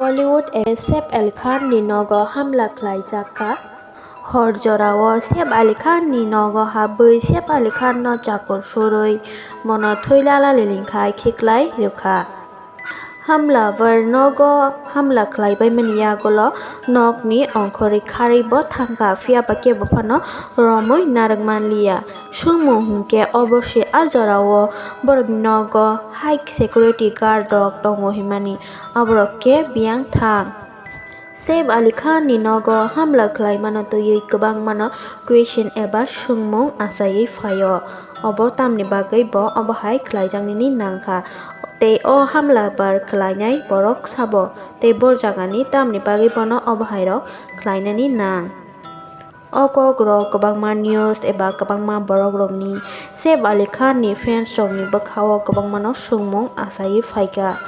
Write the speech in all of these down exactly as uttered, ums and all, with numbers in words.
Bollywood actor Saif Ali Khan ni nogo hamla khlaijak kha. Hor jorao Saif Ali Khan ni nogo habwi Saif Ali Khan no chakur surwi bono thwi lala liling khai khiklai rwkha. Hamla bar nogo hamla khlaibaimani yagulo nokni ongkhorwi kharwi bo thangkha, phiyaba kebo phano romwi narwk manliya. Swngmung hinkhe obo se a jorao borokni nogo high security guard rok tongo hinmani, aborok khe biyang thang. Saif Ali Khan ni nogo hamla khlaimano twiwi kwbangmano question eba swngmung achaiwi phaio. Obo tamni bagwi bo obo hai khlaijaknini nangkha? Tei o hamla bar khlainai borok sabo? Tei bo jagani tamni bagwi bono obo hairok khlainani nang? O kokrok kwbangma news eba kwbangma borokrokni, Saif Ali Khan ni fans rokni bwkhao kwbangmano swngmung achaiwi phaikha.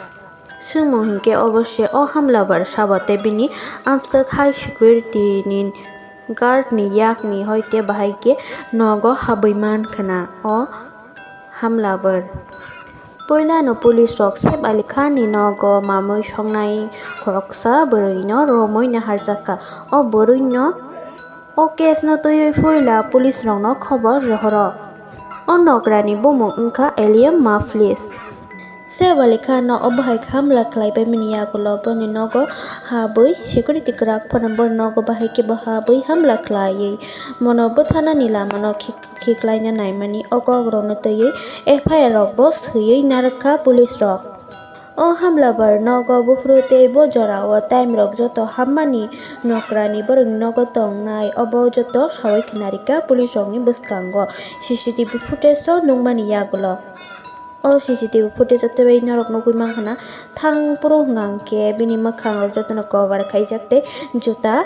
Swngmung hinkhe obo se o hamlabar sabo tei bini amswk high security ni guard ni yakni hoite bahai khe nogo habwi man khna o hamlabar. Puilano police rok Saif Ali Khan ni nogo mamwi songnai khoroksa bwrwi no romwi naharjak kha. O bwrwi no O case no twiwi puila police rokno khobor rohoro. O nokrani bumung wngkha Aliyam Maflis. Saif Ali Khan no obo hai hamla khlaibaimani yagulo boni nogo habwi security kwrak phano boni nogo bahai khe bo habwi hamla khlaiwi bono bwtharnani lamano khik-, khiklaina naimani o kokrokno twiwi F I R rok bo swiwi narwkha police rok. O hamlabar nogo buphuru tei bo jorao time rok joto hammani nokrani borokni nogo tongnai obo joto sawi khna rikha police rokni bwskango C C T V footage o nukmani yagulo. O C C T V footage o twiwi norok nugwi mankha na thang phuru hwnkha hwnkhe bini mwkhang rok jotono cover khaijak tei juta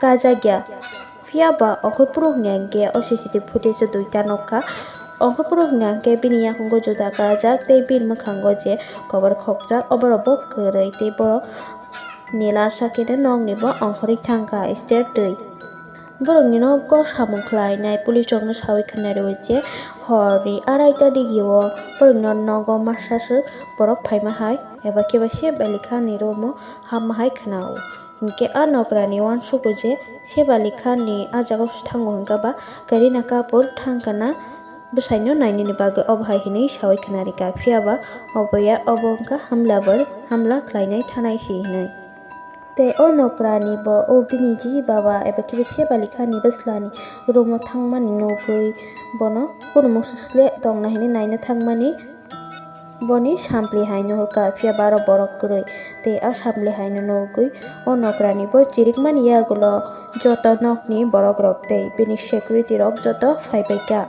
kajakya. Phiya ba ongkhorphuru hwnkha hwnkhe o C C T V footage o duita nukha. Ongkhorphuru hwnkha hwnkhe bini yakungwi juda kajak tei bini mwkhango je koborok khokjak, oborok bo kwrwi tei borok nila sakhe nokni bo ongkhorwi thangkha stre twi. Borokni nogo samung khlainai police rokno sawi khna rwi je horni araita digio borokni nogo masa swk borok phaima hai eba khe ba Saif Ali Khan ni room o hapma hai khna-o. Hinkhe a nokrani uansugo je Saif Ali Khan ni a jaga se thango hinkha ba Kareena Kapoor thangkha na bwsaino nainani bagwi obo hai hinwi sawi khna rikha, phiya ba obo ya obo wngkha hamlabar hamla khlainai thanai se hinwi. Tei o nokrani bo o bini ji baba eba khe Saif Ali Khan ni bwslani room o thangmani nugwi bono kunu mungsa sle tongna hinwi naina thangmani. Boni sampli hai nuhurkha, phiya ba aro borok kwrwi. Tei a sampli haino nugwi o nokrani bo chirikmani yagulo joto nokni borokrok tei bini security rok joto phaibaikha.